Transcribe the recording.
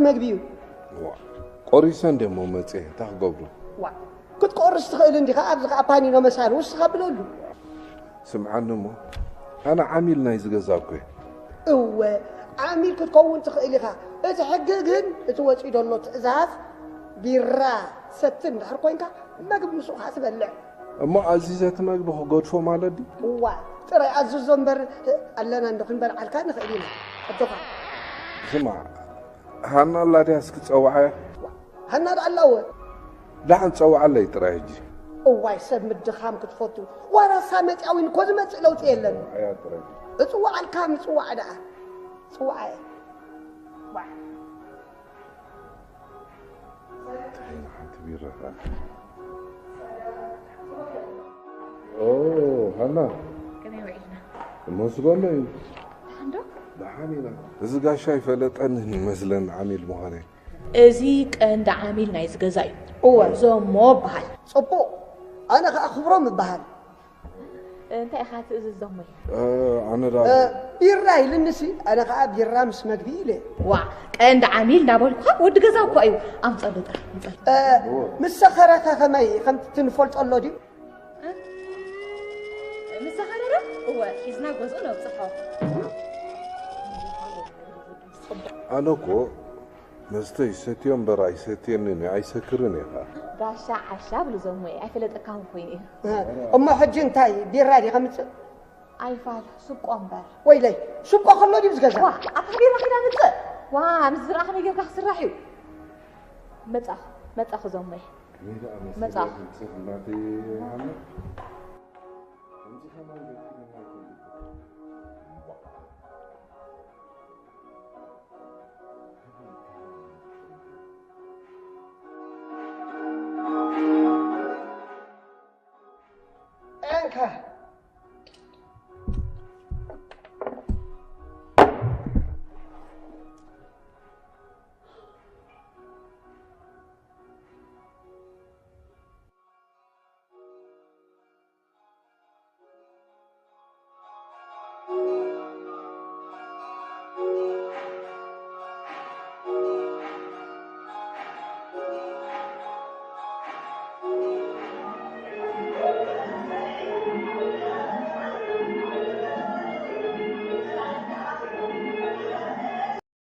መግቢ እዩ። ዋ፣ ቆሪሰ እንደ እሞ መፅየ እንታይ ክገብሩ? ዋ ክትቆርስ ትኽእል እንዲኻ። ኣብዚ ከዓ ፓኒኖ መሳል ውስኻ ብለሉ። ስምዓኒ እሞ ኣነ ዓሚል ናይ ዝገዛ እኮ እየ። እወ ዓሚል ክትከውን ትኽእል ኢኻ። እቲ ሕጊ ግን እቲ ወፂኡ ዘሎ ትእዛዝ ቢራ ሰትን ድሕር ኮንካ መግቢ ምስኡ ከዓ ትበልዕ። እሞ ኣዚዘ እቲ መግቢ ክገድፎ ማለት ድዩ? እዋ ጥራይ ኣዝዞ እምበር ኣለና እንዶ ክንበልዓልካ ንኽእል ኢና። ኣጆኻ። ስማ ሃና ኣላ ድያ እስኪ ፀውዓያ። ሃና ደኣ ኣላወ። ደሓን ጸውዓለይ ጥራይ ሕጂ። እዋይ ሰብ ምድኻም ክትፈቱ ዋላ ሳመጥያዊን እኮ ዝመጽእ ለውጢ የለን። እጽዋዓልካ ምጽዋዕ ደኣ ጽዋዓየ። ሓንቲ ቢራ ኸኣ። ኦ ሃና ከመይ ውዒልና? መስገኖ እዩ። ደሓን ዶ? ደሓን ኢና። እዚ ጋሻ ይፈለጠኒ ይመስለኒ ዓሚል ምዃነይ። እዚ ቀንዲ ዓሚል ናይዚ ገዛ እዩ። እወ። ዞሞ እበሃል። ጽቡቕ። ኣነ ኸኣ ክብሮም እበሃል። እንታይ ኢኻ ትእዝዝ ዞሞይ? ኣነ ዳ ቢራ ኢልንሲ ኣነ ኸኣ ቢራ ምስ መግቢ ኢለ። ዋእ ቀንዲ ዓሚል እንዳበልኩኻ ወዲ ገዛ እኳ እዩ። ኣምጸሉ ጥራሕ ኣምጸሉ። ምስ ሰኸረኸ ኸመይ ከምቲ ንፈልጦ ኣሎ ድዩ? ምስ ሰኸረ ዶ? እወ ሒዝና ገዝኡ ነብጽሖ። ኣነ እኮ መስተ ይሰትዮ እምበር ኣይሰትየንን እዩ ኣይሰክርን እየ ኸዓ። ጋሻ ዓሻ ብሉ ዘሞየ ኣይፈለጠካን ኮይኑ እዩ። እሞ ሕጂ እንታይ ቢራ ድዩ ከምጽእ? ኣይፋል ሱቆ እምበር። ወይለይ ሱቆ ከሎ ድዩ ዝገዛ? ዋ ኣታ ቢራ ኺዳ ምጽእ። ዋ ምስ ዝረኣ ከመይ ጌርካ ክስራሕ እዩ። መጻ መጻ ክዘሞየ። መጻ እንካ